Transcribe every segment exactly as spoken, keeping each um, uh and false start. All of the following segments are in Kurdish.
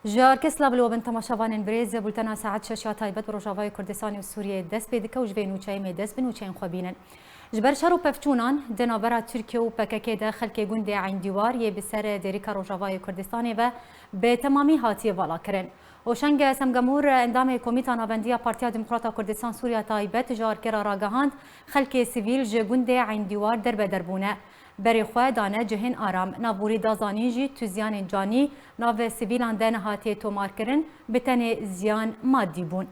Ji Arke silav li we bin temaşevanên birêz, bultena saet şeş ya taybet bi Rojavayê Kurdistanê û Sûriyê dest pê dike û ji vê nûçeyê em ê dest bi nûçeyên xwe bînin. Ji ber şer û pevçûnan di navbera Tirkiye û P K K de xelkê gundê Eyndîwar yê bi ser dêrika Rojavayê Kurdistanê ve bi temamî hatiye valakirin. Hoşeng Semgemûr, endamê Komîta Navendî ya Partiya Demokrata Kurdistan Sûriya Taybet ji Arkê re ragihand, xelkê sivîl ji gundê Eyndîwar derbeder bûne. Berê xwe dane cihên aram. Navborî da zanîn jî tu ziyanên canî navê sivîlan de nehatiye tomarkirin, bi tenê ziyan madî bûn.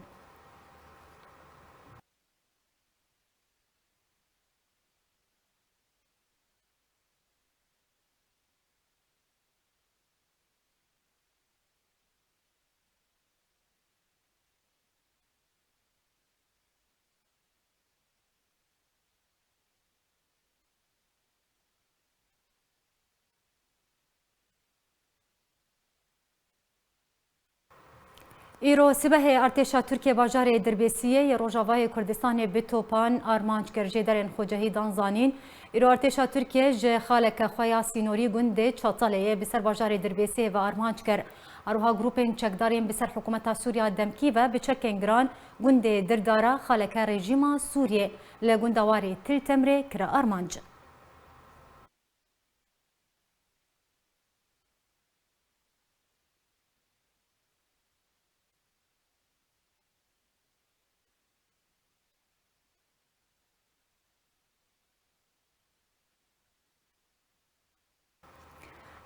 Îro sibehê artêşa Tirkiye bajarê Dirbêsiyê yê Rojavayê Kurdistanê bi topan armanc kir. Jêderên xwecehî dan zanîn, îro artêşa Tirkiye ji xaleke xwe ya sînorî gundê Çataleyê bi ser bajarê Dirbêsiyê ve armanc kir. Her wiha grûpên çekdar yên bi ser hikûmeta Sûriya demkî ve bi çekên giran gundê Dirdara, xaleke rejîma Sûriyê, li gundewarê Til Temrê kire armanc.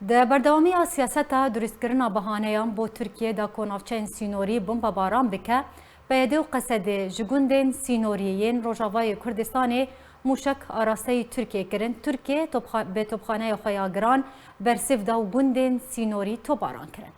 Di berdewamiya siyaseta durustkirina bahaneyan bo Tirkiye de ku navçeyên sînorî bombebaran bike, P Y D û Qesedê ji gundên sînorî yên Rojavayê Kurdistanê mûşek arasteyî Tirkiye kirin. Tirkiye topxa-, bi topxaneya xwe ya giran bersiv da û gundên sînorî topbaran kirin.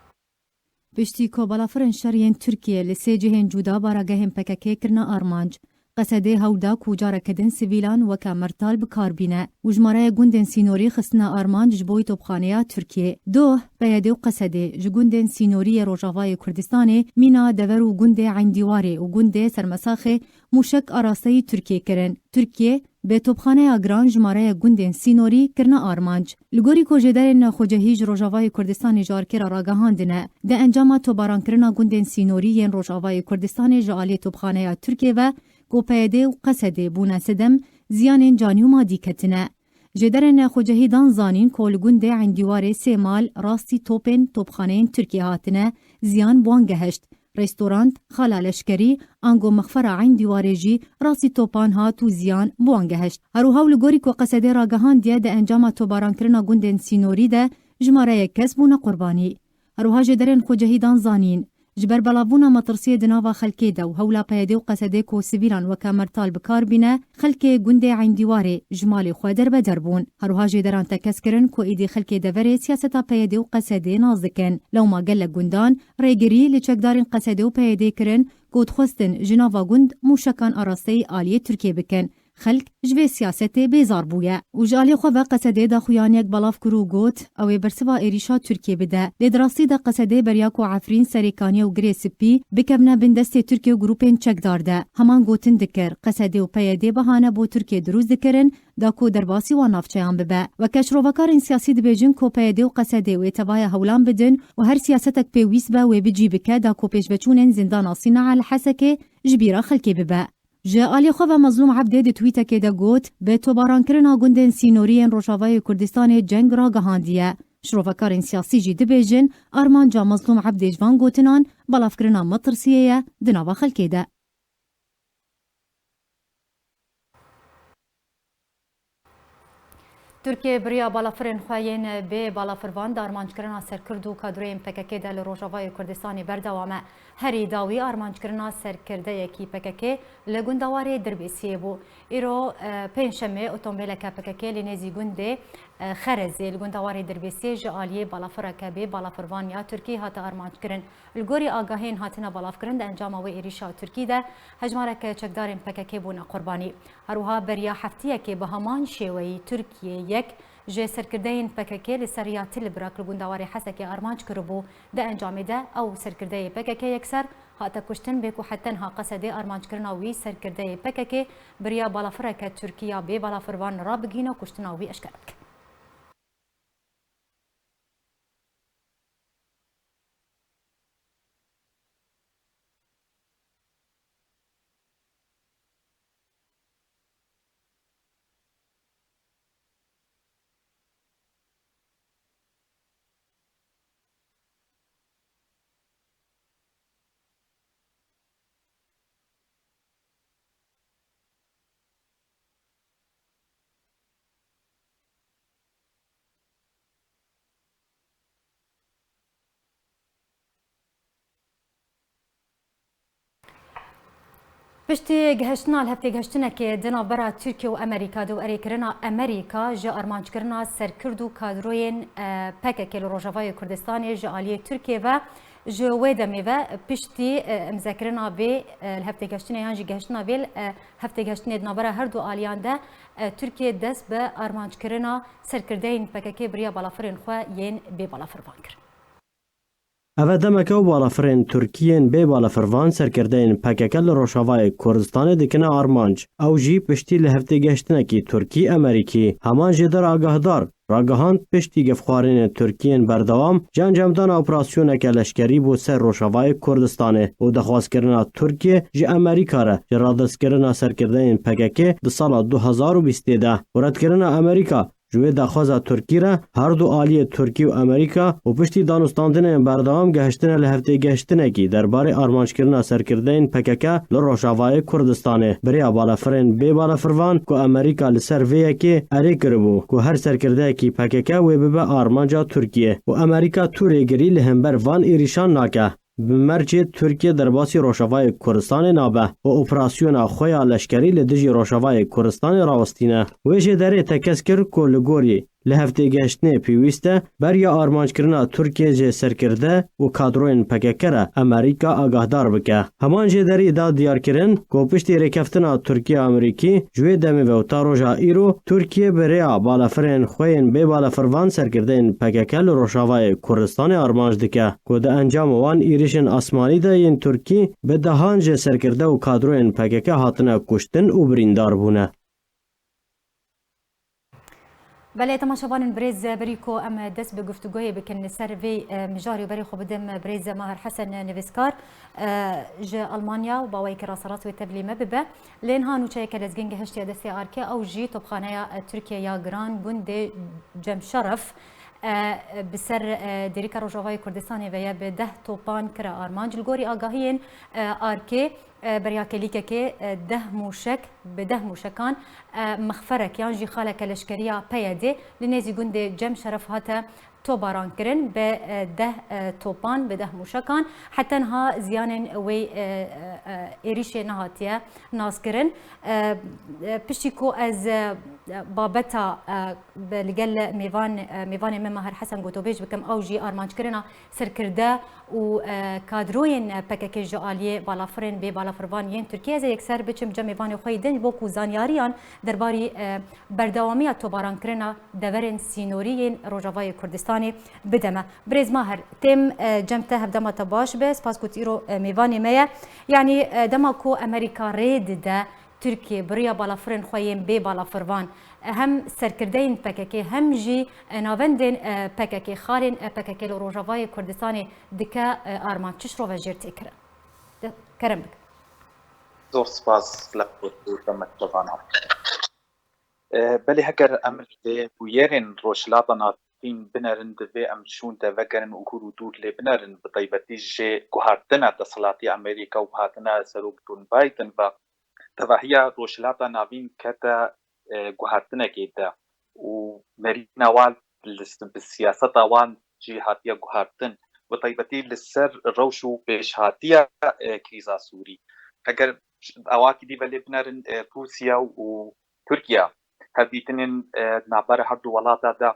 Piştî ku balafirên şer yên Tirkiye li sê cihên cuda baragehên P K K kirine armanc, Qesedê hewl da ku careke din sivîlan weke mertal bi kar bîne û jimareya gundên sînorî xistine armanc ji bo topxaneya Tirkiye. Doh, P Y D û Qesedê ji gundên sînorî yê Rojavayê Kurdistanê mîna dever û gundê Eyndîwarê û gundê Sermesaxê mûşek arasteyî Tirkiye kirin. Tirkiye bi topxaneya giran jimareya gundên sînorî kirine armanc. Li gorî ku jêderên xwecehî ji Rojavayê Kurdistanê ji Arkê re ragihandine, di encama topbarankirina gundên sînorî yên Rojavayê Kurdistanê ji aliyê topxaneya Tirkiyê ve ku P Y D û Qesedê bûne sedem, ziyanên canî û madî ketine. Jêderên xwecehî dan zanîn ku li gundê Eyndîwarê sê mal rastî topên topxaneyên Tirkiyê hatine, ziyan bi wan gehişt. Restorant, xala leşkerî, ango mixfera Eyndîwarê jî rastî topan hat û ziyan bi wan gehişt. Her wiha û li gorî ku Qesedê ragihandiye, di encama topbarankirina gundên sînorî de jimareyek kes bûne qurbanî. Her wiha jêderên xwecehî dan zanîn, ji ber belavbûna metirsiyê di nava xelkê de û hewla P Y D û Qesedê ku sivîlan weke mertal bi kar bîne, xelkê gundê Eyndîwarê ji malê xwe derbeder bûn. Her wiha jêderan tekez kirin ku êdî xelkê deverê siyaseta P Y D û Qesedê nas dikin. Lewma gelek gundan rêgirî li çekdarên Qesedê û P Y D kirin ku dixwestin ji nava gund mûşekan arasteyî aliyê Tirkiyê bikin. Xelk ji vê siyasetê bêzar bûye û ji aliyê xwe ve Qesedê daxuyaniyek belav kir û got, ew ê bersiva êrîşa Tirkiyê bide. Lê di rastî de Qesedê beriya ku Efrîn, Serêkaniyê û Girê Spî bikevine bin destê Tirkiye û grûpên çekdar de, heman gotin dikir, Qesedê û P Y D bahane bo Tirkiyê dirûst dikirin, da ku derbasî wan navçeyan bibe. Weke şirovekarên siyasî dibêjin ku P Y D û Qesedê wê tevaya hewlan bidin û her siyasetek pêwîst be wê bi cî bike, da ku pêşveçûnên zindana Sîna li Hesekê ji bîra xelkê bibe. Ji alî xwe ve Mezlûm Ebdê di twîtekê de got, bi tobarankrina gundên sînorî yên Rojavayê Kurdistanê ceng ragihandiye. Şirovekarên siyasî jî dibêjin, armanca Mezlûm Ebdê ji van gotinan belavkirina metirsiyê ye di nava xelkê de. Tirkiye biriya balafirên xwe yên bê balafirvan di armanckirina serkird û kadroyên P K K de li Rojavayê Kurdistanê berdewam e. Herî dawî armanckirina serkirdeyekî P K K li gundewarê Dirbêsiyê bû. Îro, e, pêncşemê, otomobîleke P K K li nêzî gundê, e, Xerezê li gundewarê Dirbêsiyê ji aliyê balafireke bê balafirvan ya Tirkî hate armanckirin. Li gorî agahiyên hatine belavkirin, di encama wê êrîşa Tirkî de hejmareke çekdarên P K K bûne qurbanî. Her wiha beriya heftiyekê bi heman şêweyî Tirkiye yek ji serkirdeyên P K K li ser riya Tilibrak li gundewarê Hesekê armanc kiribû. Di encamê de ew serkirdeyê P K K yekser hate kuştin, bê ku heta niha Qesedê armanckirina wî serkirdeyê P K K biriya balafireke Tirkî ya bê balafirvan rabigihîne kuştina wî eşkere bike. Piştî gihiştina li hevtêgihiştinekê di navbera Tirkiye û Amerîka de û erêkirina Amerîka ji armanckirina serkird û kadroyên, e, P K K li Rojavayê Kurdistanê ji aliyê Tirkiye ve, ji wê demê ve piştî, e, imzekirina vê, e, li hevtêgihiştinê yan jî gihiştina vê, e, hevtêgihiştinê di navbera her du aliyan de, e, Tirkiye dest bi armanckirina serkirdeyên P K K bi riya balafirên xwe yên bê balafirvan kir. Ev e demeke û balafirên Tirkiyên bê balafirvan serkirdeyên P K K li Rojavayê Kurdistanê dikine armanc. Ew jî piştî li hevtêgihiştinekî Tirkî-Amerîkî, heman jêder agahdar, ragihand piştî gefxwarinên Tirkiyên berdewam ji encamdana operasyoneke leşkerî bû ser Rojavayê Kurdistanê û daxwazkirina Tirkiye ji Amerîka re ji radestkirina serkirdeyên P K K di sala du hezar û bîstê de û redkirina Amerîka ji wê daxwaza Tirkî re her du aliyê Tirkî û Amerîka û piştî danûstandinên berdewam gehiştine li hevtêgehiştinekî derbarê armanckirina serkirdeyên P K K li Rojavayê Kurdistanê. Bi rêya balafirên bê balafirvan ku Amerîka li ser vê yekê erê kiribû ku her serkirdeyekî P K K wê bibe armanca Tirkiyê û Amerîka tu rêgirî li hember van êrîşan nake. Bi mercê Tirkiye derbasî Rojavayê Kurdistanê nabe û operasyona xwe ya leşkerî li dijî Rojavayê Kurdistanê rawestîne. Wê jêderê tekez kir ku li gorî li hevtêgehiştinê pêwîst e beriya armanckirina Tirkiye ji serkirde û kadroyên P K K re Amerîka agahdar bike. Heman jêderî da diyarkirin ku piştî rêkeftina Tirkiye-Amerîkî ji wê demê ve û ta roja îro Tirkiye bi rêya balafirên xwe yên bê balafirvan serkirdeyên P K K li Rojavayê Kurdistanê armanc dike. ku di encama wan êrişên asmanî de yên Tirkî bi dehan ji serkirde û kadroyên P K K hatine kuştin û birîndar bûne. Belê, temaşevanên birêz, berî ku em dest bi guftûgoyê bikin li ser vê, e, mijarê û berê xwe bidim birêz Mahir Hesen nivîskar, e, ji Almanya û baweyeke rasterast wê tevlî me bibe. Lê niha nûçeyeke lezgîn gehiştiye destê ARKê, ew jî topxaneya, e, Tirkiye ya giran gundê Cemşeref. E, bi ser, e, Dêrika Rojavayê Kurdistanê ve ye bi deh topan kire armanc. Li gorî agahiyên, e, ARKê, e, beriya kelîkekê, e, deh mûşek, bi deh mûşekan, e, mixferek yan jî xaleke leşkeriya P Y D'ê li nêzî gundê Cem Şeref hate tobaran kirin bi, e, deh, e, topan, bi deh mûşekan. Heta niha ziyanên wê, e, e, e, êrîşê nehatiye naskirin. E, e, piştî ku ez, e, babeta, e, bi, li gel mêvan, e, mêvanê me Mahir Hesen gotobêj bikim, ew jî armanckirina serkirde û, e, kadroyên P K K ji aliyê balafirên bê balafirvan yên Tirkiyê. Ez ê yekser biçim cem mêvanê xwe yê din, bo ku zanyariyan derbarî, e, berdewamiya tobarankirina deverên sînorî yên Rojavayê Kurdistanê bide me. Birêz Mahir, têm, e, cem te, hevdema te baş be. Spas ku tu îro, e, mêvanê me ye. Yanî, e, dema ku Amerîka rê dide Tirkiye bi riya balafirên xwe yên bê balafirvan, e, hem serkirdeyên P K K hem jî, e, navendên, e, P K K, xalên, e, P K K li Rojavayê Kurdistanê dike, e, armanc, çi şirove jêr tê kirin? De, kerem bike. Zor spas, Lexwet û Demet Çobana. E, belê, heger em li bûyerên Rojhilata Navîn binerin, divê em şûn de vegerin û kûr û dûr lê binerin, bi taybetî ji guhartina desthilatiya Amerîka û hatine Serok Joe Biden ve tevahiya Rojhilata Navîn kete, e, guhartinekê de û nerîna wan li s-, bi siyaseta wan jî hatiye guhartin, bi taybetî li ser rewş û pêşhatiya, e, krîza Sûrî. Heger awakî dî ve lê binerin, e, Rûsya û Tirkiye hevdîtinên, e, navbera her du welata de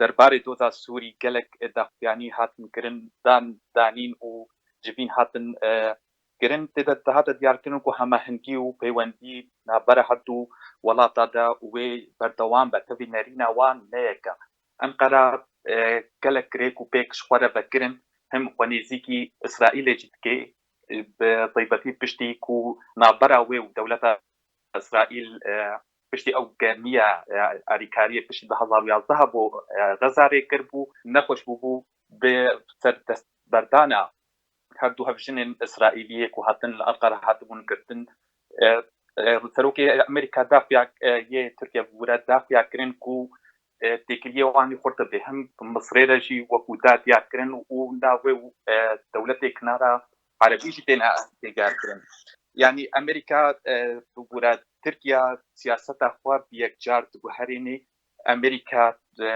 derbarê doza Sûrî gelek, e, daxuyanî hatin kirin, dan, danîn û civîn hatin, e, kirin. Tê de dihate diyarkirin ku hemahengî û peywendî navbera her du welata de wê berdewam be, tevî nerîna wan ne yek e. Enqera, e, gelek rêk û pêk ji xwe re vekirin, him xwe nêzîkî Îsraîlê jî dike, e, bi taybetî piştî ku navbera wê û dewleta Îsraîl, e, piştî ew germiya, e, alîkariyê piştî du hezar û yazdeh bo, e, Xeza rê kiribû, nexweş bûbû bi ser destberdana her du hevjinên Îsraîliyê ku hatin li Enqera hatibûn girtin. E, e, Serokê Amerîka daxuya, e, yê Tirkiye bi wira daxuya kirin ku, e, têkiliyê wan ê xurt be. Him Misrê re jî wekû da diyar kirin û navê, e, dewletê Kinara Erebî jî têne têgihar kirin. Yanî Amerîka, e, bi wira Tirkiye siyaseta xwe bi yekcar diguherînê. Amerîka, e,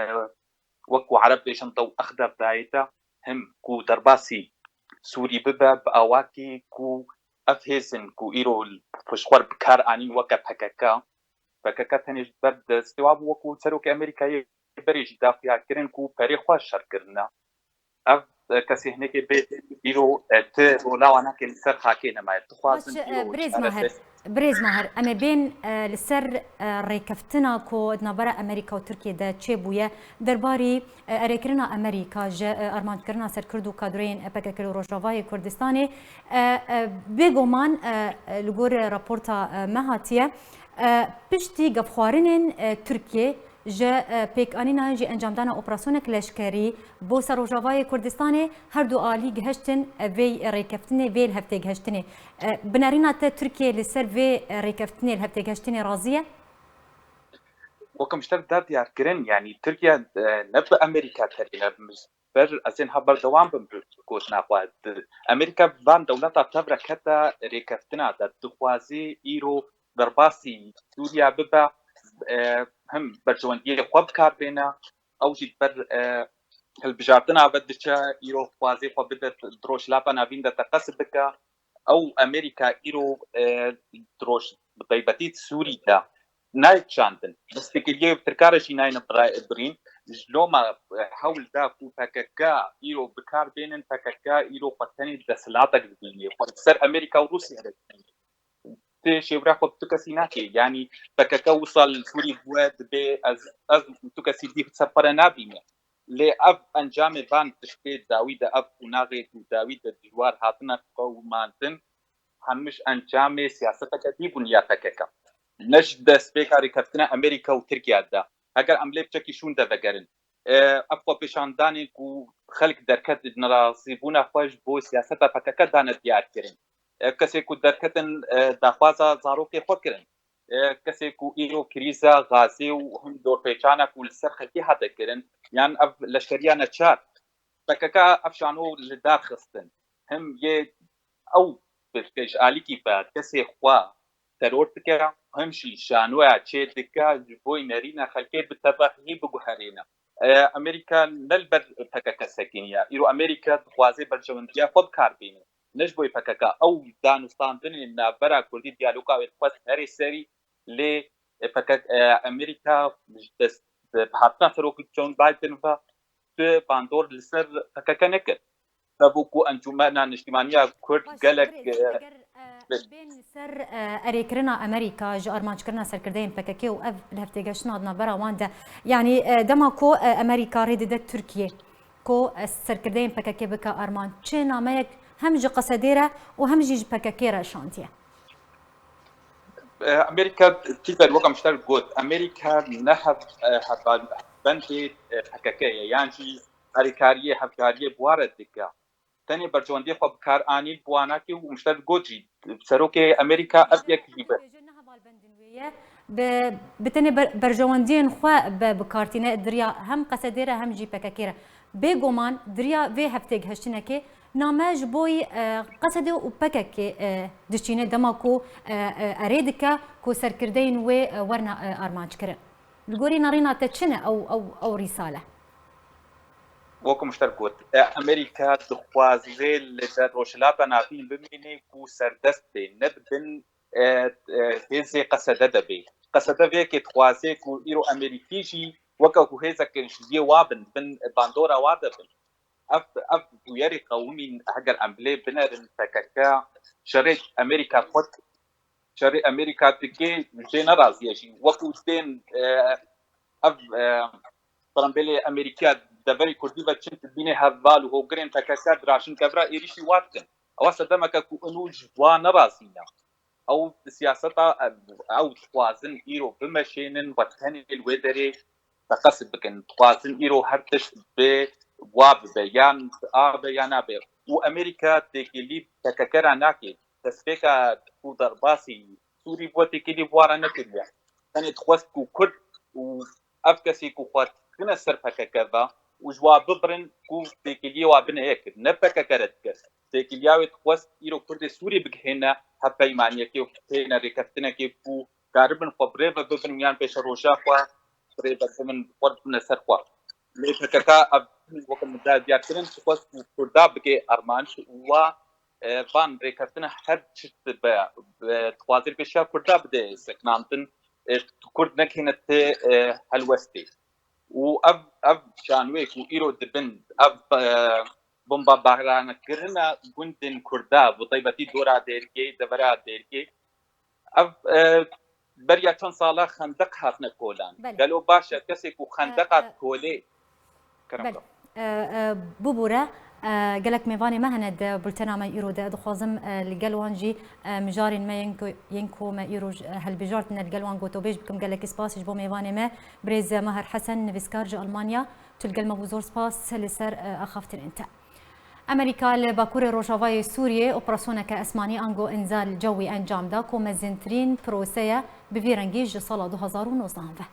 wekû Ereb bêjin dew exder dayê te, him ku derbasî Sûrî bibe, bi awakî ku Ev hêzin ku îro piştxwe bi kar anîn weke P K K, P K K tenê ji ber destê wa bû, wekû serokê Amerîkayê berê jî daxuya kirin ku perê xwe şer kirine. Ev, e, kesê hinekê bê îro, e, ti rola wan nake li ser xakê nemaye. Dixwazin Baş, e, îro birêz çarese- Maher, birêz Maher, em ê bên, e, li ser, e, rêkeftina ku di navbera Amerîka û Tirkiyê de çêbûye, derbarî, e, erêkirina Amerîka ji, e, armanckirina ser Kurd û kadroyên P K K li Rojavayê Kurdistanê, e, e, bêguman, e, e, li gor raporta, e, me hatiye, e, piştî gefxwarinên, e, Tirkiyê, ji, e, pêkanîna jî encamdana operasyonek leşkerî bo ser Rojavayê Kurdistanê, her du alî gihiştin, e, vê rêkeftinê, vê lihevtêgihiştinê. E, bi nerîna te Tirkiye li ser vê, e, rêkeftinê, lihevtêgihiştinê razî ye? Weke min ji te re da diyarkirin, yanî Tirkiye, e, ne bi Amerîka terî ne, ber ez ên ha berdewam bim bi gotina xwe. Di, Amerîka van dewleta tevre kete rêkeftina de, dixwazî îro derbasî Sûriya bibe, e, him berjewendiyê xwe bi kar bêne, ew jî ber, e, hilbijartina ve diçe, îro dixwazê xwe bide di Rojhilata Navîn de teqez bike. Ew Amerîka îro, e, di roj, bi taybetî di Sûrî de nayê kişandin. Destpêkiriyê Tirka re jî nayêne bira-, birîn. Ji loma, e, hewl da ku P K K îro bi kar bênin, P K K îro xwe tenê desthilatek dibînê. Xwe li ser Amerîka û Rûsya re dibînê. Ti şêwira xwe bi tu kesî nake. Yanî P K K wisa li Sûrî bûye, dibê ez, ez û tu kesî dî ser xwe re nabîne. Lê ev encamê van tiştê dawî de ev qonaxê ku dawî de dijwar hatine qewimandin, hemû ji encamê siyaseteke dî bûn ya P K K. Ne ji destpêka rêkeftina Amerîka û Tirkiye de. Heger em lê biçekî şûn de vegerin, e, ev xwepêşandanên ku xelk derket nerazîbûna xwe ji bo siyaseta P K K dane diyarkirin. E, kesê ku derketin, e, daxwaza zarokê xwe kirin. E, kesê ku îro krîza Gazê û him dorpêçana ku li ser xelkê hate kirin, yan ev leşkeriya neçar, P K K ev şano li dar xistin. Him yê ew bi ji alîkî ve kesê xwe teror dike, him jî şanoya çê dike, ji bo nerîna xelkê bi tevahî biguherîne. E, Amerîka ne li ber P K K sekiniye. Îro Amerîka dixwaze berjewendiya xwe bi kar bîne. Ne ji bo P K K. Ew danûstandinên navbera Kurdî diyaloga wê dixwest herê serî, lê P K K, e, Amerîka ji dest, bi hatina serokê Joe Biden ve tu bandor li ser P K K nekir. Tevû ku Encûmena Niştimaniya Kurd Baş, gelek, birêz, e, eger, e, bi- bên li ser, e, erêkirina Amerîka ji armanckirina serkirdeyên P K K û ev lihevtêgeştina di navbera wan de, yanî, e, dema ku, e, Amerîka rê dide Tirkiyê ku, e, serkirdeyên P K K bike armanc, çi nameyek hem ji Qesedê re û hem jî ji P K K re şandiye? E, Amerîka, tî ber weke min ji te re got, Amerîka ne hev-, e, heval-, bendê, e, P K K ye, yan jî alîkariyê, hevkariyê bi wan re dike. Tenê berjewendiyê xwe bi kar anî, bi wan nake û min ji te re got jî, serokê Amerîka ev yek jî be. Bi, bi tenê ber-, berjewendiyên xwe bi, bi kar tîne di riya hem Qesedê re hem jî P K K re. Bêguman di riya vê hevtêgihiştinekê name ji bo yî, e, Qesedê û P K K, e, diçîne dema ku, e, e, erê dike ku serkirdeyên wê, e, werna, e, armanc kirin. Li gorî nerîna te çi ne ew, ew, ew rîsale? Wek min ji te re got, e, Amerîka dixwaze li der Rojhilata Navîn bimîne ku serdest bê, ne di bin, e, e, hêzê Qesede de bê. Qesede vê yekê dixwaze ku îro Amerîkî jî weke ku hêzek ji cihê wa bin, bin bandora wa de bin. Ev, ev bûyerê qewimîn, heger em bilê binerin P K K, şerê Amerîka xwe, şerê Amerîka dike, jê nerazî ye jî. Wekû tên, e, ev, e, strembêlê Amerîkiya deverê Kurdî ve çin dibîne heval û hogirên P K K diraşin kevra êrîşî wa dikin. Ewa sedemeke ku inû ji wa nerazî ne. Ew siyaseta, ew dixwazin îro bimeşênin, we tenê li wê derê teqez bikin. Dixwazin îro her tişt bi wa bibe, yan bi a be, yan a be. Û Amerîka têkilî P K K re nake. Destpêka ku derbasî Sûrî bû, têkilî bi wa re nekiriye. Tenê dixwest ku Kurd û ev kesê ku xwe dikine ser P K K ve û ji wa bibirin ku têkiliyê wa bine yek, ne P K K re dikir. Têkiliya wê dixwest îro Kurdê Sûrî bigihêne hevpeymaniyekê û bigihêne rêkeftinekê ku karibin xwe bi rê ve bibin û yan pêşeroja xwe bi rê ve bibin, xwe bibine ser xwe. Lê P K K ev weke min da diyarkirin, dixwest ku Kurda bike armanc û wa, e, van rêkeftina her çi be, e, dixwazir pêşiya Kurda bide sekinandin, e, Kurd nekêne ti, e, helwestê. Û ev, ev şanwê ku îro dibin, ev, e, bombabaranekirina gundên Kurda, bi taybetî dora Dêrgê, devera Dêrgê, ev, e, beriya çend sala xendeq hatine kolan. Belê. Gelo baş e, kesê ku xendeqa E, e, kolê, kerem Belê. Ka. E, e, bibûre, e, gelek mêvanê me hene di bultena me îro de. Dixwazim, e, li gel wan jî, e, mijarên me yên ku, yên ku me îro ji, e, helbijartine, li gel wan gotobêj bikim. Gelekî spas ji bo mêvanê me, birêz Maher Hesen, nivîskar ji Almanya. Tu li gel me bû, zor spas li ser, e, axaftinên te. Amerîka li Bakurê Rojavayê Sûriyê operasyoneke esmanî ango înzal cewî encam da ku mezintirîn proseye bi vî rengî ji sala du hazar û nozdehan ve.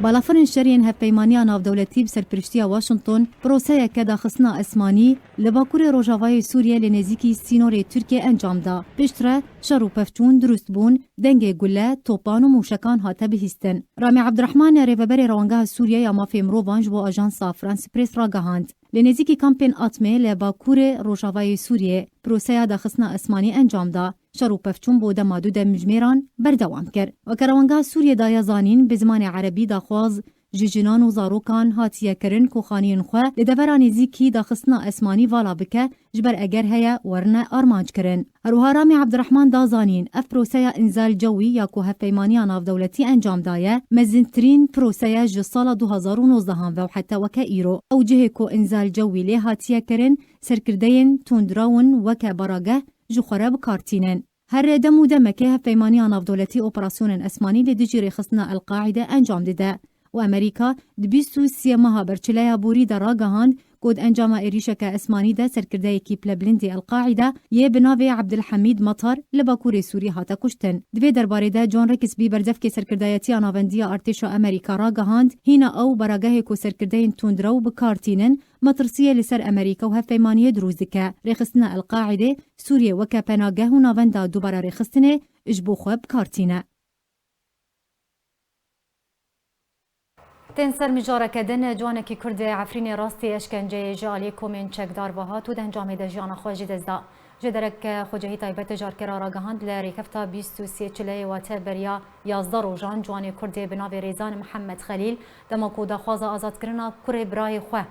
Balafirên şeriyên Hevpeymaniya Navdewletî bi serpiriştiya Washington proseyeke daxistina esmanî li Bakurê Rojavayê Sûriyê li nêzîkî sînorê Tirkiyê encam da. Piştre şer û pevçûn dirust bûn, dengê gule, topan û mûşekan hate bihîstin. Ramî Abdurrahman, rêveberê Rewangeha Sûriyê ya Mafê Mirovan, ji bo Ajansa France Press ragihand, li nêzîkî kampên Atmê li Bakurê Rojavayê Sûriyê proseya daxistina esmanî encam da. Şer û pevçûn bo dema du demjimêran berdewam kir. Weke Rewangeha Sûriyê daye zanîn, bi zimanê erebî daxwaz ji jinan û zarokan hatiye kirin ku xaniyên xwe li devera nêzîkî daxistina esmanî vala bike, ji ber eger heye werine armanc kirin. Her wiha Ramî Abdurrahman da zanîn, ev proseya înzal cewî ya ku Hevpeymaniya Navdewletî encam daye, mezintirîn proseye ji sala du hazar û nozdehan ve û heta weke îro. Ew cihê ku înzal cewî lê hatiye kirin, serkirdeyên tundrew in weke barageh ji xwe re bi kar tînin. Her dem û demekê Hevpeymaniya Navdewletî operasyonên esmanî li dijî rêxistina El-Qaîde encam dide û Amerîka di bîst û sê meha berçileya borî de ragihand ku di encama êrîşeke esmanî de serkirdeyekî pilebilindî El-Qaîde yê bi navê Abdulhamîd Matar li Bakurê Sûrî hate kuştin. Di vê derbarê de John Rixby, berdevkê serkirdayetiya navendî ya artêşa Amerîka ragihand, hîna ew baragehê ku serkirdeyên tundrew bi kar tînin, metirsiyê li ser Amerîka û hevpeymaniyê dirûst dike. Rêxistina El-Qaîdê Sûriyê weke penageh û navenda dubare rêxistinê ji bo xwe bi kar tîne. Tên ser mijareke din, ciwanekî Kurd ê Efrînê rastî eşkenceyê ji aliyê komên çekdar ve hat û di encamê de jiyana xwe ji dest da. Ji derek xwecihî taybet, carkera ragihand li rêkefta bîst û sê çileyê, wate beriya yazdeh rojan, ciwanê Kurd ê bi navê Rêzan Mihemed Xelîl, dema ku daxwaza azadkirina kurê birayê xwe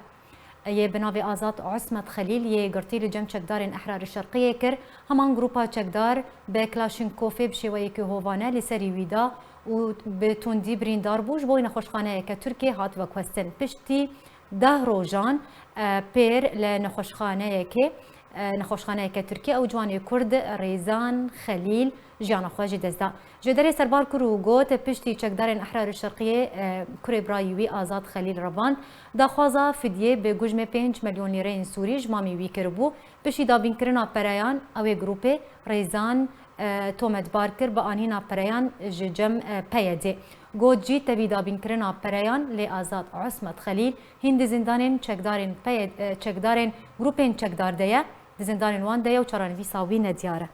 yê bi navê Azad Osmet Xelîl yê girtî li cem çekdarên Ehrarê Şerqiyê kir, heman grupa çekdar bi Klaşînkofê bi şêweyekî hovane li serî wî da û bi tundî birîndar bû, ji bo nexweşxaneyeke Tirkiyê hat veguhestin. Piştî deh rojan, e, pêr li nexweşxaneyekê, e, nexweşxaneyeke Tirkî ew ciwanê Kurd Rêzan Xelîl jiyana xwe ji dest da. Ji derê serbar kir û got, piştî çekdarên Ehrarê Şerqiyê, e, kurê birayî wî Azad Xelîl revand, daxwaza fidyê bi gujmê pênc milyon lîreyên Sûrî ji mamê wî kiribû. Piştî dabînkirina pereyan, ew ê grûpê Rêzan, e, tometbar kir bi anîna pereyan ji cem, e, P Y D'ê. Got jî, tevî dabînkirina pereyan lê Azad Osmet Xelîl hîn di zindanên çekdarên P Y D, e, çekdarên grûpên çekdar de ye, di zindanên wan de ye û çarenivîsa wî nediyar e.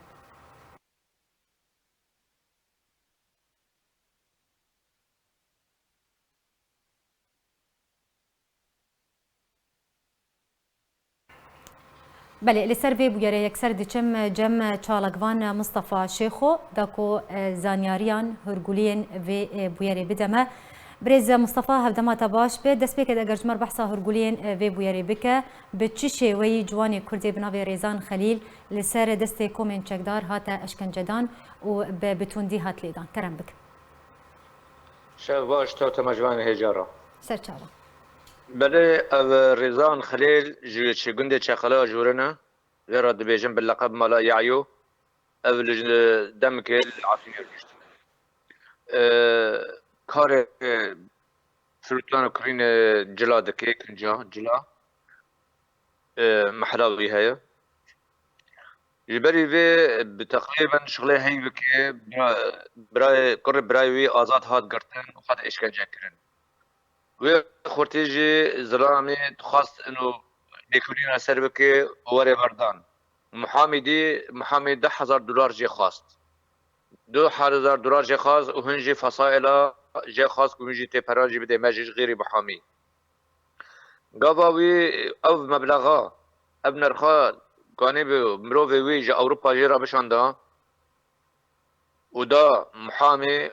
Belê, li ser vê bûyerê yekser diçim cem çalakvan Mustafa Şêxo, da ku, e, zanyariyan, hûrguliyên vê, e, bûyerê bide me. Birêz Mustafa, hevdema te baş be. Destpêkê de eger ji me re behsa hûrguliyên, e, vê bûyerê bike, bi çi şêweyî ciwanê Kurdê bi navê Rêzan Xelîl li ser destê komên çekdar hate eşkencedan û bi, bi tundî hat lêdan? Kerem bike. Şev baş, to temaşevanê hêja re. Ser çavan. Belê, ev Rêzan Xelîl ji çi gundê Çeqela Jûrin e. Vê re dibêjin bi leqeb Mala Yayû. Ev li demekê li Efrînê rûniştine. E, karê firûtan û kirînê cila dike, kinca cila. E, mehla wî heye. Ji berî vê bi teqrîben şixulê heyvekê bira-, birayê, kurê birayê wî Azad hat girtin û hat êşkence kirin. Wê xurtî jî zilamî dixwast ino lêkolîna ser bike û were berdan. Muhamîdî, Muhamî deh hezar dolar jê xwast. Du hezar dolar jê xwast û hin jî fesaîla jê xwest ku min jî tê peran jî bidê me jî ji xêrî muhamî. Gava wî ev meblexa, ev nirxa ganî bi mirovê wî ji Ewropa jê re bişanda û da muhamî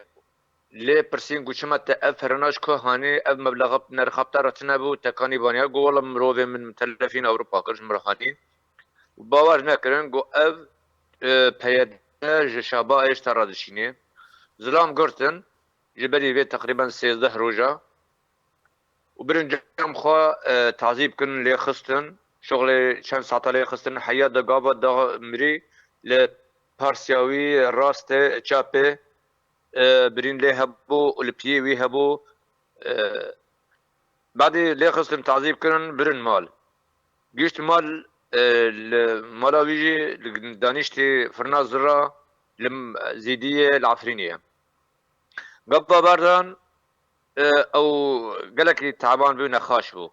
lê pirsîn ku çima te ev firina ji ku hanî, ev meblexa nirxa te re tune bû, te kanî vaniya ku wela mirovê min min telefîn Ewropa kir ji min re hanî. Bawer nekirin ku ev, e, P Y D ji Şabayê ji te re dişînê. Zilam girtin, ji berî vê teqrîben sêzdeh roja û birin cem xwe, e, tazî bikin lê xistin. Şuxlê çend saeta lê xistin, heya de gava da mirî li parsiya wî rastê çapê, e, birîn lê hebû û li piyê wî hebû. E, badî lê xistin tazî bikirin, birin mal. Gişt mal, e, li mala wî jî li daniştî firna zira li Zîdiyê li Efrînê ye. Gava berdan, e, ew gelekî taban bû, nexaş bû.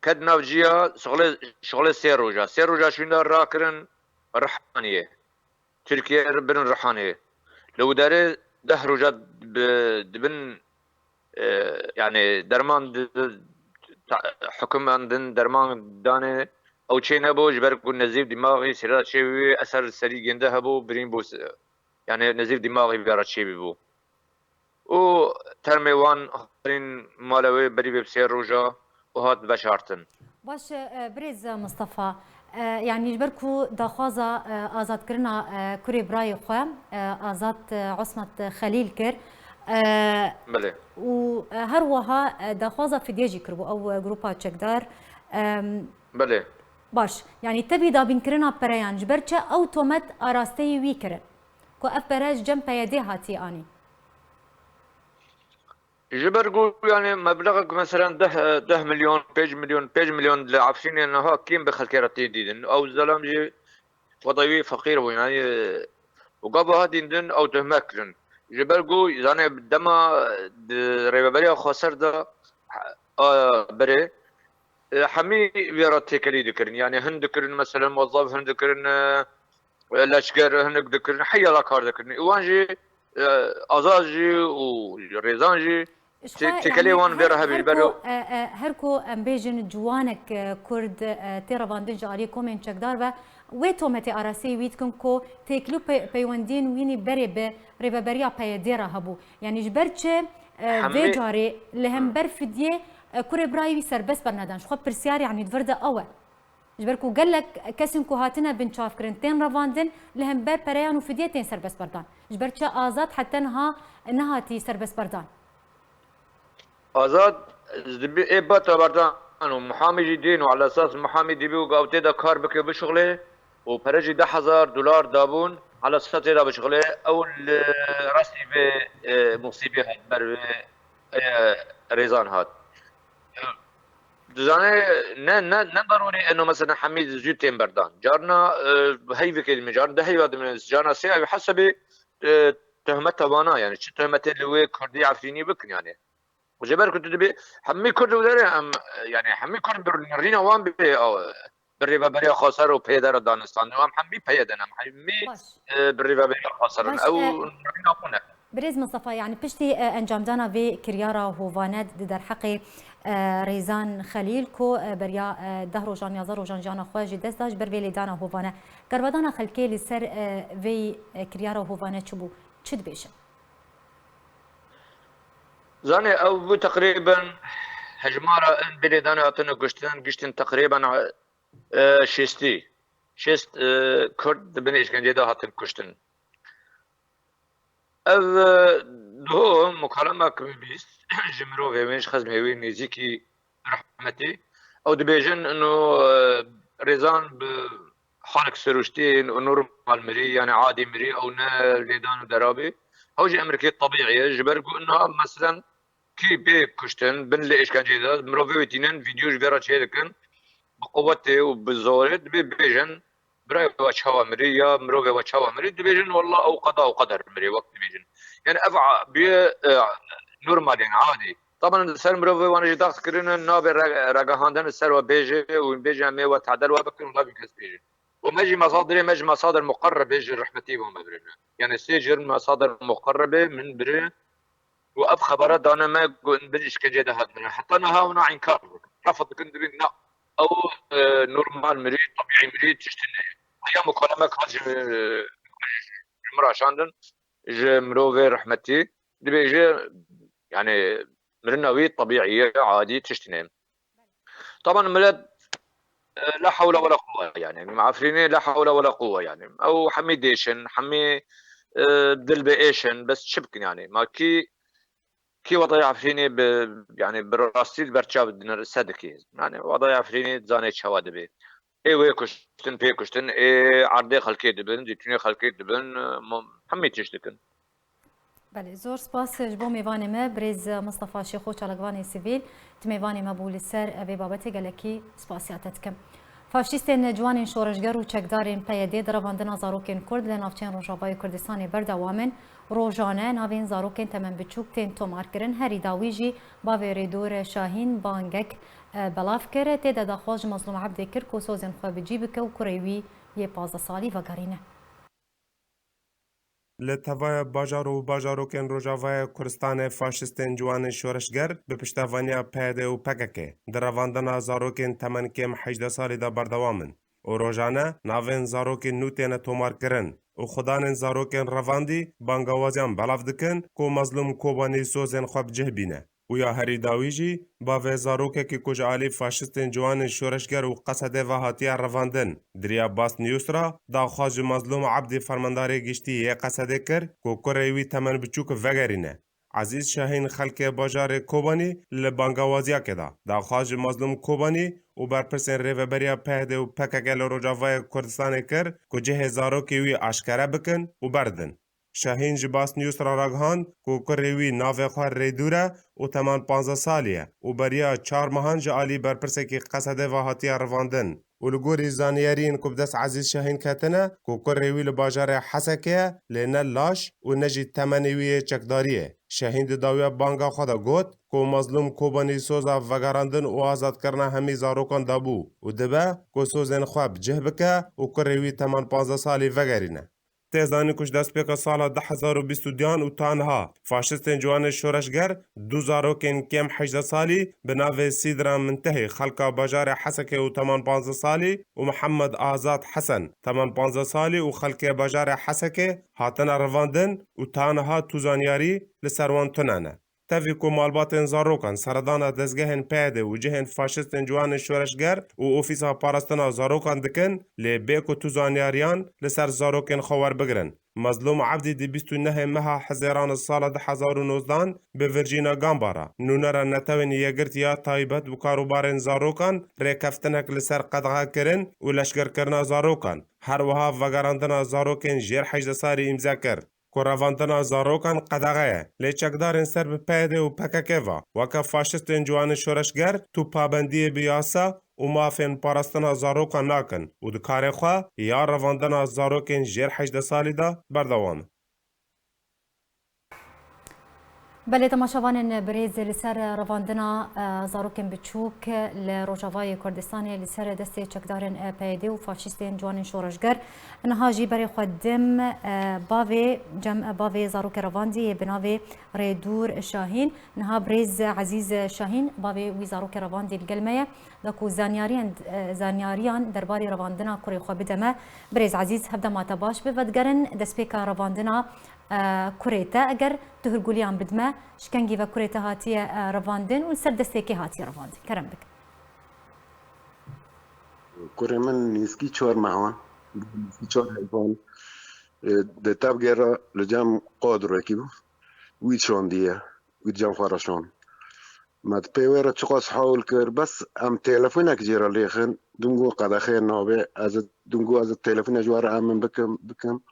Ket nav ciya şixulê, şixulê sê roja. Sê roja şûnda rakirin Rihaniyê. Tirkiye birin Rihaniyê. Li Wîderê deh roja bi, dibin, e, yani derman di, ta, hukimandin derman danê ew çê nebû, ji ber ku nezîf dîmaxî sêra çê wî eser serî gênde hebû, birîn bû se-, yani nezîf dîmaxî vera çê bî bû. Û termê wan xwarîn mala wê berî vê bi sê roja û hat veşartin. Baş e, birêz Mistefa, e, yanî ji ber ku daxwaza e, azadkirina e, kurê birayê xwe, e, Azad e, Osmat Xelîl kir. E, Belê. Û e, her wiha e, daxwaza fidye jî kiribû ew e, grupa çekdar. E, Belê. Baş, yanî tevî dabînkirina pereyan ji ber çi ew tomet arasteyî wî kirin ku ev pere ji cem P Y D hatiye anîn? Ji ber ku, yani, meblexek, meselen, deh, deh milyon, pênc milyon, pênc milyon li Efrînê niha kêm bi xelkê re tê dîtin. Ew zelam jî xwedê wî feqîr bû, yani, û gava hatîn din ew tuhmet kirin. Ji ber ku, zane, dema di rêveberiya xweser de, a, berê, e, hemî vê re têkelî dikirin. Yani, hin dikirin, meselen, muwezzef, hin dikirin, e, e, leşker, hinek dikirin, heya da kar dikirin. Wan jî, e, Azad jî û Rêzan jî Ji tê-, xwe, têkelê yani, wan vê her, re hebî her bero. Ku, e, e, her ku em bêjin ciwanek, e, Kurd, e, tê revandin ji aliyê komên çekdar ve, wê tometê arasteyî wî dikin ku têkilî û pey-, peywendiyên wî nî berê bi rêveberiya P Y D re hebû. Yani ji ber çi, e, vê Hemî carê li hember fidyê, e, kurê birayê wî serbest bernedan? Ji xwe pirsyar, yani, di vir de ew e. Ji ber ku gelek kesên ku hatine binçavkirin tên revandin, li hember pereyan û fidyê tên serbestberdan. Ji ber çi Azad heta niha nehatî serbestberdan? Azad dibî ê bata berdan û muhamî jî dîn û ala esas muhamî dibî û gav tê de kar bike bişuxlê û pere jî deh hezar dolar dabûn, ala esas tê de bişuxlê. Ew li rastî vê, e, musîbê hat, ber vê, e, Rêzan hat. Dizane, ne, ne, ne darûrî eno mesela hemî zû tên berdan. Carna, e, heyvekê dimîne, carna du heyva dimîne, carna sê heyva hesebê, e, tuhmeta vana, yani çi tuhmetê li wê Kurdî Efrînî bikin yani. Ji ber ku tu dibê hemî Kurd û derê em, yani hemî Kurd bi nirîna wan bê, e, bi rêveberiya xweser û P Y D re danistandin. Em hemî P Y D ne, em hemî, Baş. e, bi rêveberiya xweser in. Baş, Ew e, nirîna xwe ne. Birêz Mistefa, yani piştî, e, encamdana vê kiryara hovane di derheqê, e, Rêzan Xelîl ku, e, beriya, e, deh rojan, yazdeh rojan jiyana xwe ji dest da ji ber vê lêdana hovane. Kervadana xelkê li ser, e, vê, e, kiryara hovane çi bû? Çi dibêjin? Zanê, ew bû teqrîben hejmara in vê lêdanê hatine kuştin, giştin teqrîben, e, şêstî. Şêst, e, Kurd di bin êşkencê de hatin kuştin. Ev, e, duho mukalemek bîst ji mirovê wê, ji xizmê wê nêzîkî rehmetî. Ew dibêjin ino, e, Rêzan bi halek siruştî û normal mirî, yani adî mirî, ew ne lêdan û derabî. Ew jî emrekî tebîî ye. Ji ber ku ina, meselen, kî bê kuştin, bin lê êşkenceyê de, mirovê wê tînin, vîdeo ji vê re çê dikin, bi quwetê û bi zorê dibê bêjin, birayê we çawa mirî ya mirovê we çawa mirî, dibêjin, wallah, ew qeda û qeder mirî, wek dibêjin. Yani ev a-, bûye, e, normal, yani adî. Taban li ser mirovê wan jî dax kirine, nabê re-, regihandin li ser we bêje û bêje, em ê we tadel we bikin, wala vî kes bêje. Û me jî mesadirê me ji mesadir muqerrebê ji rehmetî bo me birine. Yani sê jir mesadir muqerrebê min biri Ku ev xebera dane me ku in bin îşkencê de hatine. Heta niha wana înkar dikin. Refd dikin, dibin na. Ew, e, normal mirî, tebîî mirî tiştine. Heya mukaleme hat ji, ji min re şandin, ji mirovê rehmetî. Dibêje, yani, mirina wî tebîî ye, adî tiştine. Taban millet, e, la hewle wela quwwe yani. Efrînê la hewle wela quwwe yani. Ew hemî dêşin, hemî, e, dil bi êşin, bes çi bikin yani? Ma kî, kî wataya Efrînê bi, yani bi rastî li ber çav dinir se dikî? Yani wataya Efrînê zanê çawa dibe. Ê wê kuştin, pê kuştin, ê erdê xelkê dibin, zîtûnê xelkê dibin, e, mo-, hemî tişt dikin. Belê, zor spas ji bo mêvanê me, birêz Mistefa Şêxo, çalakvanê sivîl, tu mêvanê me bû li ser vê babetê, gelekî spasiya te dikim. Faşîstên ciwanên şoreşger û çekdarên P Y D di revandina zarokên Kurd li navçeyên Rojavayê Kurdistanê berdewam in. Rojane navên zarokên temen biçûk tên tomarkirin, herî dawî jî bavê Rêdûr Şahîn bangek, e, belav kir. Tê de daxwaz ji Mazlûm Ebdê kir ku sozên xwe bi cî bike û kurê wî yê pazdeh salî vegerîne. Li tevaya bajar û bajarokên Rojavayê Kurdistanê faşistên ciwanên şoreşger bi piştevaniya P Y D û P K K di revandina zarokên temen kêm hejdeh salî de berdewam in û rojane navên zarokên nû têne tomarkirin û xudanên zarokên revandî bangawaziyan belav dikin ku Mezlûm Kobanî sozên xwe bi cih bîne. Û ya herî dawî jî bavê zarokekî ku ji alî faşistên ciwanên şoreşger û Qesedê ve hatiye revandin, di riya Basnews re daxwaz ji Mazlûm Ebdî, fermandarê giştî yê Qesedê kir ku kurê wî temen biçûk vegerîne. Ezîz Şahîn, xelkê bajarê Kobanî, li bangawaziyekê de daxwaz ji Mazlûm Kobanî û berpirsên Rêveberiya P Y D û P K K li Rojavayê Kurdistanê kir ku cihê zarokê wî aşkere bikin û berdin. Şahîn ji Basnews re ragihand ku kurê wî navê xwe Rêdûr e û teman panzdeh salî ye û beriya çar mehan ji alî berpirsekî Qesedê ve hatiye revandin û li gorî zanyariyên ku bi dest Ezîz Şahîn ketine ku kurê wî li bajarê Hesekê ye, lê ne laş û ne jî temenê wî yê çekdariyê. Şahîn di dawiya banga xwe de got ku Mazlûm Kobanî soza vegerandin û azadkirina hemî zarokan dabû û dibe ku sozên xwe bi cih bike û kurê wî teman panzdeh salî vegerîne. Tê zanîn ku ji destpêka sala du hezar û bîst û duyan û ta niha faşistên ciwanê şoreşger du zarokên kêm hejdeh salî bi navê Sîdra Mintehî, xelka bajarê Hesekê û teman panzdeh salî, û Mihemed Azad Hesen, teman panzdeh salî, û xelkê bajarê Hesekê hatine revandin û ta niha tu zanyarî li ser wan tune ne. Tevî ku malbatên zarokan seredana dezgehên P Y D û cihên faşistên ciwanên şoreşger û ofîsa parastina zarokan dikin, lê bê ku tu zanyariyan li ser zarokên xwe werbigirin. Mezlûm Ebdî di bîst û nehê meha Hezêran sala du hezar û nozdan bi Virjîna Gambara, nûnera Netewên Yekgirtî ya taybet bi karûbarên zarokan, rêkeftinek li ser qedexe kirin û leşgerkirina zarokan, her wiha vegerandina zarokên jêr hejdeh salî îmze kir. Ku revandina zarokan qedexe ye, lê çekdarên ser bi P Y D û P K K ve weke faşistên ciwanên şoreşger tu pabendiyê bi yasa û mafên parastina zarokan nakin û di karê xwe ya revandina zarokên jêr hejdeh salî de berdewam in. Belê, temaşevanên birêz, li ser revandina, e, zarokên biçûk li Rojavayê Kurdistanê li ser destê çekdarên, e, P Y D û faşîstên ciwanên şoreşger, niha jî berê xwe dim, e, bavê cem, e, bavê zarokê revandî yê bi navê Rêdûr Şahîn, niha birêz Ezîz Şahîn, bavê wî zarokê revandî li gel me ye. Da ku zanyariyan, e, zanyariyan derbarê revandina kurê xwe bide me, birêz Ezîz, hevdema te baş be. Vedigerin destpêka revandina, e, kurê te. Eger tu hûrgûliyan bid me, ji kengî ve kurê te hatiye, e, revandin û li ser destê kê hatiye revandin? Kerem bike. Kurê min nêzîkî çar mehan, nêzîkî çar heyvan, e, di tevgê re li cem qadrekî bû. Wî şandiye, wî di cem xwe re şand. Me di pê wê re çiqas hewl kir, bes em telefonek jê re lêxin, dûngo qedexê nabe, ez ê dûngo ez ê telefone ji we re em min bikim, bikim,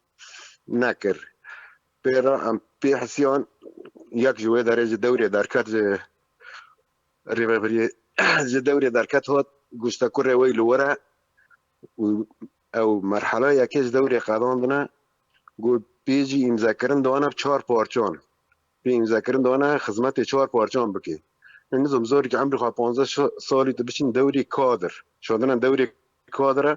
nekir. Pê re em pê hisiyan, yek ji wê derê ji dewrê derket, ji rêvebiriyê ji dewrê derket hat, goşte kurê wê li wir e û ew merhela yekê ji dewrê qedandine, got pê jî îmzekirin dane bi çar parçan. Pê îmzekirin dane xizmetê çar parçan bike. Min nizam zorî ki emrê xwe panzdeh şa-, salî tu biçin dewrê kadir. Şandina dewrê kadir e.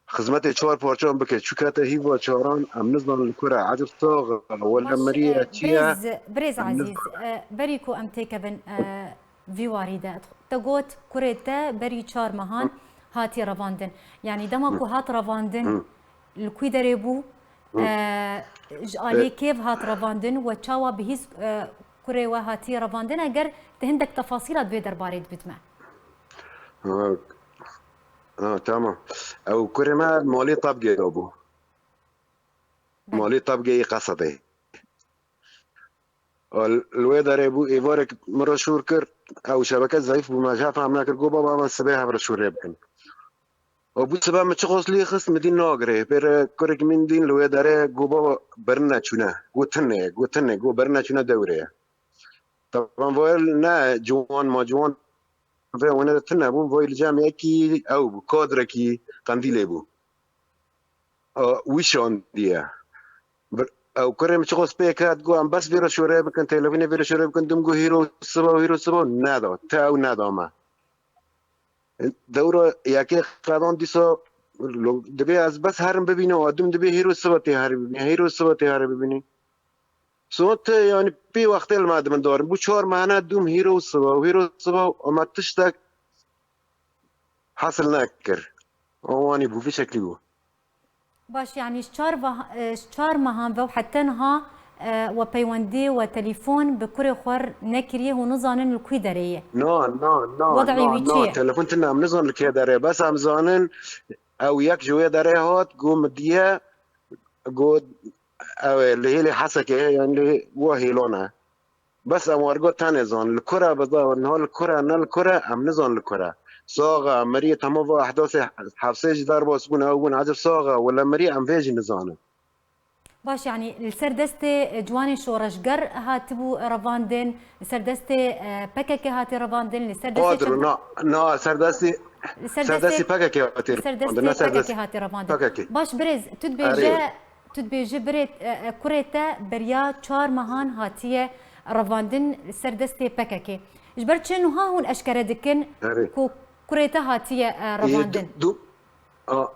xizmetê çar parçan bike. Çû kete hîva çaran, em nizanin li ku re. Ecib sax e, wele meriye çi ye? Birêz, birêz Ezîz, e, berî ku em têkevin, e, vî warî de, te got kurê te berî çar mehan hatiye revandin. Yanî dema ku hat revandin, li ku derê bû? E, ji alî kêv hat revandin we çawa bihîst, e, kurê we hatiye revandin? Eger tu hindek tefasîla di vê derbarê dibît me. Ha, ha, tamam. Ew kurê me malê Tabgê de bû. Malê Tabgê yê Qesedê. Li wê derê bû, êvarek min re şûr kir. Ew şebeke zeyf bû, me jî fehm nekir. Got, baba, em sibê hev re şûrê bikin. Û bû sibe min çiqas lê xist, min dî nagirê. Pê re kurek min dîn li wê derê, got, baba, birine çûne. Got, tune ye, got, tune ye. Got, birine çûne dewrê ye. Taban, vay ne ciwan ma ciwan vê wene de tune bûn, vay li cem yekî ew bû, kadrekî Qendîlê bû. Wî şandiye. Ew kurê min çiqas pê ket, got, em bes vê re şûrê bikin, telefonê vê re şûrê bikin, dim got, hîro siba, hîro siba, neda, te ew neda me. Dewra yekê qedan dîsa, lo-, dibê ez bes herim bibînim, a dim dibê hîro siba tê herî bibînim, hîro siba tê herî bibînim. Son te, yanî, pê wextê li me dibin darin. Bû çar mehane dûm hîro siba û hîro siba û me tiştek hesil nekir. Wanî bû, vî şeklî bû. Baş, yanî ji çar va-, e, ji çar mehan ve û heta niha, e, we peywendî, we telefon bi kurê xwe nekiriye, hûn nizanin li ku derê ye? Na, na, na, Wed'ê na, wî çi na, ye? Telefon tune, em nizanin li kê derê ye. Bes em zanin ew yek ji wê derê hat, got min diye, got ew ê li hêlê Hesekê ye, yanî li wa hêlan e. Bes em wergo tenê zan. Li kure biza, niha li kure, ne li kure, em nizan li kure. Sax e, em meriyê tema va ehdasê hefsê jî derbas bûn, ew bûn, ecib sax e, wele meriyê em vê jî nizanin. Baş, yanî li ser destê ciwanên şoreşger hatibû revandin, li ser destê, e, P K K hatî revandin, li ser destê Qadro, çend- na, na, ser destê, li ser ser destê destê P K K hatî li ser revandin, destê ne ser P K K destê hatî revandin. P K K. Baş birêz, tu dibêje, Erê. Tu dibêjî birê, e, e, kurê te beriya çar mehan hatiye revandin li ser destê P K K. Ji ber çi nuha hûn eşkere dikin Erê. ku kurê te hatiye, e, Ê, revandin? du, du, a,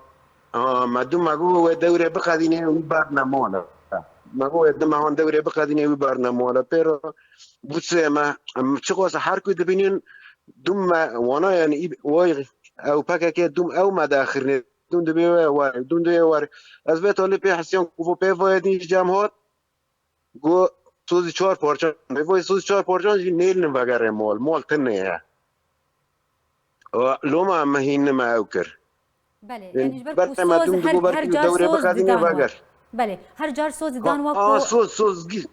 a, me du me got wê dewrê biqedîne, wî berne mala. Me got wê du mehan dewrê biqedîne, wî berne mala. Pê re bû sê me, em çiqas her ku dibînin, dûm me wana, yanî, î-, way, ew P K K dûm ew me diaxirine. Dûm dibê we were, dûm dibê were. Ez vê talî pê hesiyan ku vo pê vayê din ji cem hat, got, sozî çar parçan. Vê vayê sozî çar parçan jî nêlin vegerê mal. Mal tune ye. Loma me hîn nime ew kir. Belê, yanî ji ber ku soz her, her car soz didan we. Belê, her car soz didan we ku. Soz, soz, gî.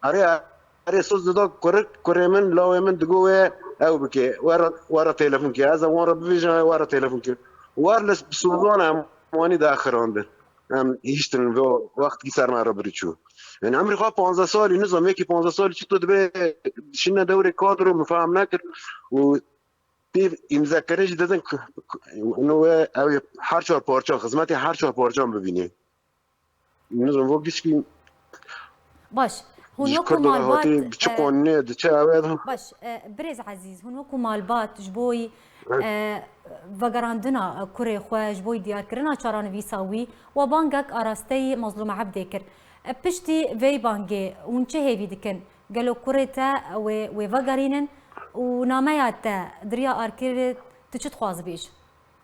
Erê, erê, soz dida kurik, kurê min, lawê min digo wê ew bike, were, were telefon ke. Ez wan re bibêjim, were telefon ke. War li sozan em wanî daxirandin. Em hiştin ve wext ki ser me re birî çû. Yani emrî xwe panzdeh salî, nizam, yekî panzdeh salî çi tu dibe şine dewrê kadro, min fehm nekir. Û pê îmzekirê jî didin ku, ku, û wê ew ê her çar parçan, xizmetê her çar parçan bibînî. Nizam, vo gişkî. Baş. Hûn wekû malbat, bi çi, e, qonûnê diçe ew ê? Baş, e, birêz Ezîz, hûn wekû malbat ji bo, e, vegerandina kurê xwe, ji bo diyarkirina çaranivîsa wî, we bangek arasteyî Mazlûm Ebdê kir. E, piştî vê bangê hûn çi hêvî dikin? Gelo kurê te wê, wê vegerînin û nameya te di riya arkirê tu çi dixwazibî ji?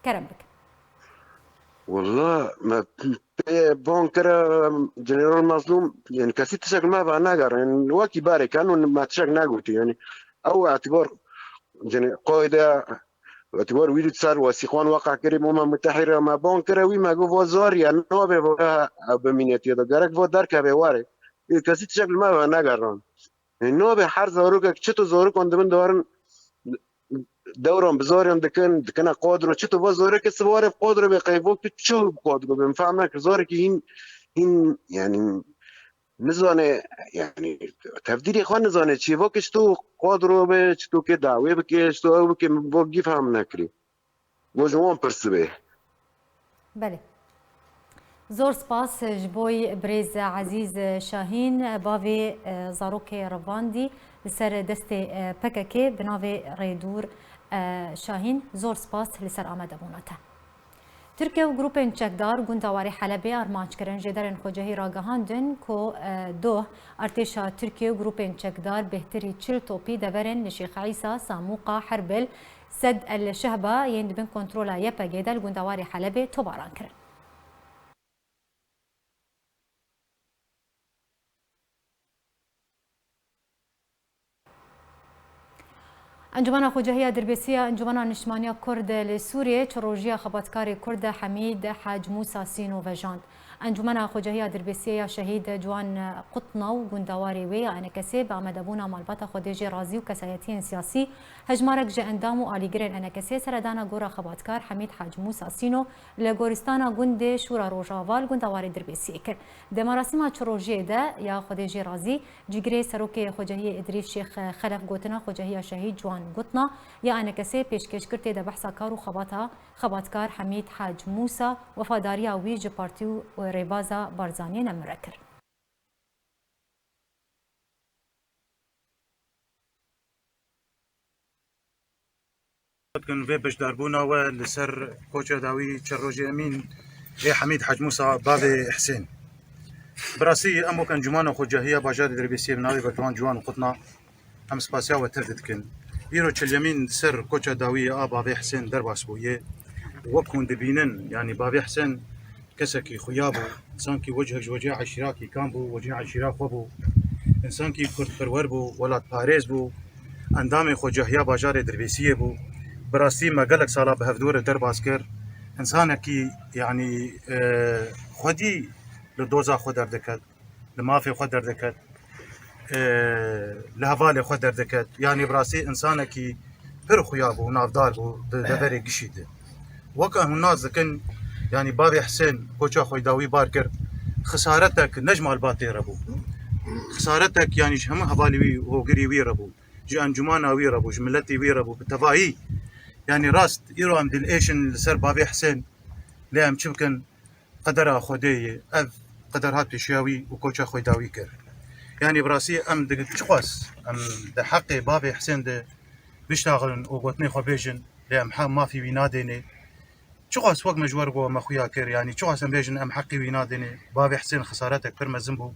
Kerem bike. Walla me pê ban kira General Mazlûm, yani kesî tişek me ve negerin. Yani wekî berê ken û me tişek negotî. Yani ew etibar, yani qayde etibar wî ser wesîqan weqa kirî, Umem Mutehîre me ban kira, wî me got, va zar ye, nabe va ew bimîne tê de. Gerek va derkeve were. Ê, kesî tişek li me ve negerin. Nabe her zarokek çito zarokan dibin darin dewran bi zariyan dikin, dikine qadro. Çito va zarokê siba were qadro be qey vok tu çi qadro be? Min fehm nekir. Zarekî hîn, hîn, yani nizane, yani tevdîrê xwe nizane çi. Vok çito qadro be, çito ke dawê bike, çito ew bike, min vok gî fehm nekirî. Bo ji wan pirsibê. Belê. Zor spas ji bo birêz Ezîz Şahîn, bavê, e, zarokê revandî li ser destê, e, P K K bi navê Rêdûr, e, Şahîn. Zor spas li ser amadebûna te. Tirkiye û grûpên çekdar gunda Warê Helebê armanc kirin. Jêderên xwecihî ragihandin ku, e, doh artêşa Tirkiye û grûpên çekdar bêhtirî çil topî deverên li Şêx Îsa, Samûqa, Herbil, Sed El Şehba yên di bin kontrola Y P G de li gunda Warê Helebê tobaran kirin. Encûmena Xwecehiya Dirbêsî ya Encûmena Niştimaniya Kurd li Sûriyê çi rojiya xebatkarê Kurd Hemîd Hac Mûsa Sîno vejand. Encûmena Xwecehiya Dirbêsiyê ya Şehîd Ciwan Qutna û gundewarê wê ya ENKSê bi amadebûna malbata xwe dê jê razî û kesayetiyên siyasî, hejmarek ji endam û alîgirên ENKSê seredana gora xebatkar Hemîd Hac Mûsa Sîno li gorîstana gundê Şûra Rojava li gundewarê Dirbêsiyê kir. Di merasîma çi rojiyê de ya Xwedê jê razî, cîgirê serokê xwecehiyê Îdrîs Şêx Xelef gotina xwecehiya Şehîd Ciwan Gutna ya ENKSê pêşkêş kir, tê de behsa kar û xebata xebatkar Hemîd Hac Mûsa, wefadariya wî ji partî û rêbaza Barzaniyê nemire kir. Dikin vê beşdarbûna we li ser koça dawî çi rojê emîn ê Hemîd Hac Mûsa bavê Hesên. Bi rastî em wek Encûmana Xwecahiya Bajarê Dirbêsiyê bi navê Berdiwan Ciwan û Qutna em spasiya we tev dikin. Îro çil yemîn ser koça dawî a bavê Hesên derbas bûye. Wek hûn dibînin, yanî bavê Hesên kesekî xuya bû, însankî wecih ji wecihê eşîra Kîkan bû, wecihê eşîra xwe bû, însankî kurdperwer bû, welatparêz bû, endamê xwecehiya bajarê Dirbêsiyê bû. Bi rastî me gelek sala bi hevdû re derbas kir. Însanekî, yanî, e, xwedî li doza xwe derdiket, li mafê xwe derdiket, e, li hevalê xwe derdiket. Yanî bi rastî însanekî pir xuya bû, navdar bû di deverê gişî de. Weke hûn nas dikin, yanî bavê Hesên koça xwe dawî bar kir, xisaretek ne ji malbatê re bû. Xisaretek, yanî ji hemû hevalê wî, hogirî wî re bû. Ji encûmana wî re bû, ji miletê wî re bû, bi tevahî. Yanî rast, îro em dilêşin li ser bavê Hesên, lê em çi bikin? Qedera Xwedê ye. Ev qeder hat pêşiya wî û koça xwe dawî kir. Yanî bi rastî em di çiqas em di heqê bavê Hesên de biştaxilin û gotinê xwe bêjin, lê em he mafî wî nadêne. Çiqas wek me ji we re got, me xuya kir, yanî çiqas em bêjin em heqî wî nadêne. Bavê Hesên xisaretek pir mezin bû.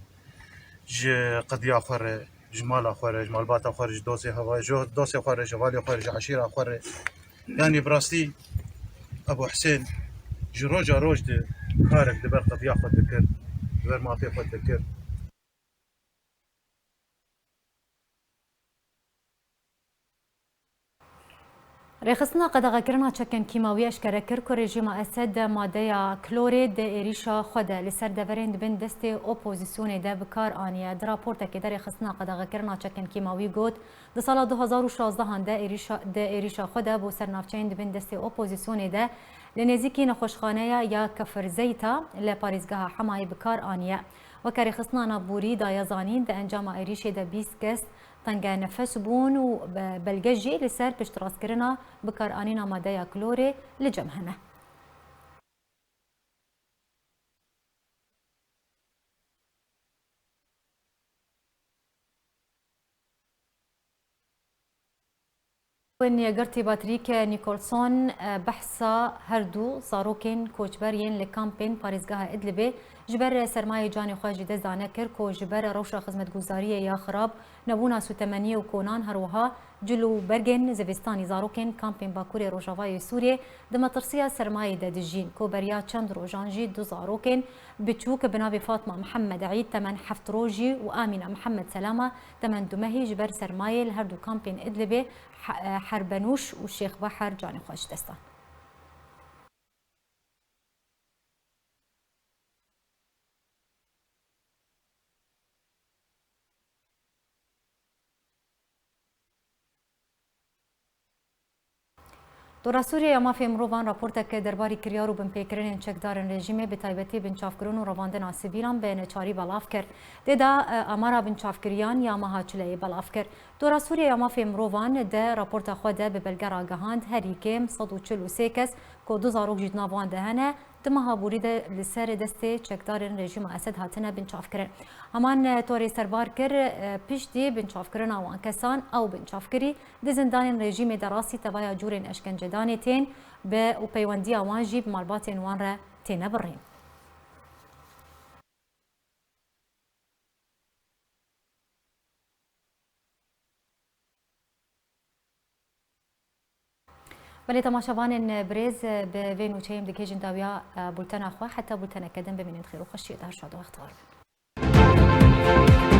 Ji qediya xwe re, ji mala xwe re, ji malbata xwe re, ji dostê hewa, ji dostê xwe re, ji hevalê xwe re, ji eşîra xwe re. Yanî bi rastî Ebû Husên ji roja roj de karek li ber qediya xwe dikir, li ber mafê xwe dikir. Rêxistina qedexekirina çekên kîmawî eşkere kir ku rejîma Esed madeya klorê di êrîşa xwe de li ser deverên di bin destê opozîsyonê de bi kar aniye. Di raportekê de rêxistina qedexekirina çekên kîmawî got, di sala du hazar û şazdehan de êrîşa, di êrîşa xwe de bo ser navçeyên di bin destê opozîsyonê de li nêzîkî nexweşxaneya ya Kefir Zeyta li parêzgeha Hemayê bi kar aniye. Weke rêxistina navborî daye zanîn, di encama êrîşê de bîst kes tenge nefes bûn û be-, belge jî li ser piştrastkirina bikaranîna madeya klorê li cem hene. Wên Yegirtî Patrick Nicholson, e, behsa her du zarokên koçber yên li kampên parêzgeha Idlibê ji ber sermayê canê xwe ji dest dane kir ku ji ber rewşa xizmetguzariyê ya xirab, nebûna sûtemeniyê û konan, her wiha cil û bergên zivistanî zarokên kampên Bakurê Rojavayê Sûriyê di metirsiya sermayê de dijîn ku beriya çend rojan jî du zarokên biçûk bi navê Fatma Mihemed Eîd temen heft rojî û Amîna Mihemed Selama temen du mehî ji ber sermayê li her du kampên Idlibê, He-, Herbenûş û Şêx Beher canê xwe ji dest dan. Dora Sûriye ya Mafê Mirovan raporteke derbarî kiryar û binpêkirinên çekdarên rejîmê, bi taybetî binçavkirin û revandina sivîlan bi neçarî belav kir. Tê de, e, amara binçavkiriyan ya meha çileyê belav kir. Dora Sûriye ya Mafê Mirovan di raporta xwe de bi belge ragihand, herî kêm sed û çil û sê kes ku du zarok jî di nav wan de hene, di meha borî de li ser destê çekdarên rejîma Esed hatine binçavkirin. Heman, e, torê serbar kir, e, piştî binçavkirina wan kesan, ew binçavkirî di zindanên rejîmê de rastî tevaya cûrên eşkencedanê tên, bi û peywendiya wan jî bi malbatên wan re têne birîn. Belê temaşevanên birêz, bi vê nûçeyê em digihêjin dawiya, e, bultena xwe. Heta bulteneke din bimînin xêr û xweşiyê de, her şad û bextewar bin.